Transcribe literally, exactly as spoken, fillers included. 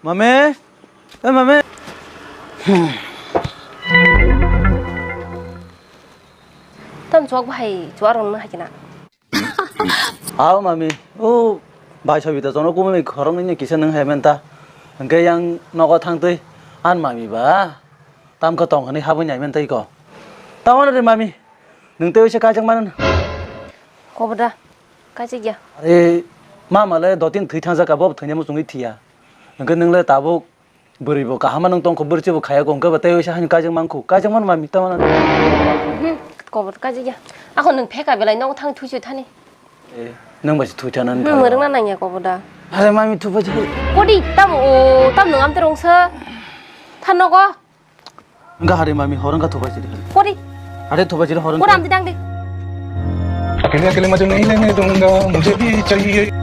Mami, eh, mami. Tam chuak bahai chuak rong nang hai kena. Aw mami, o bai Sabita jono kumui khoroknwi ni kisa nwng hai menta. Hwnkhe yang nogo thangtwi an mami ba tam khe tong hwnwi habwi nai menta iko. Tamo no re mami, nwng tei uisa kaijakmano. Koboda, kaijak ya. Are mama le dotin thwi thangjak ka, bo thwina muchungwi thiya. Hwnkhe nwng le tabuk bwrwi bo kaham ma nwng tongkho, bwrwi bo khaya ko, hwnkhe bo tei uisa hani kaijak mankhu, kaijak man mami tamo na. Hmm, kobor kaijak ya. Ako nwng pheka belai nogo thang thuisu thani. Eh, nwng bai se thuithana ni Hmm, thango. Mwrwng na nangya koboda. Are mami thupa jili. Kodi tam o, tam nwng amte rongsa. Than nogo. Wngkha hari mami hor wngkha thupa jili. Kodi. Are thupa jili hor Kodi wngkha. Amte dang de. अकेले अकेले मजे नहीं लेने दूंगा, मुझे भी चाहिए।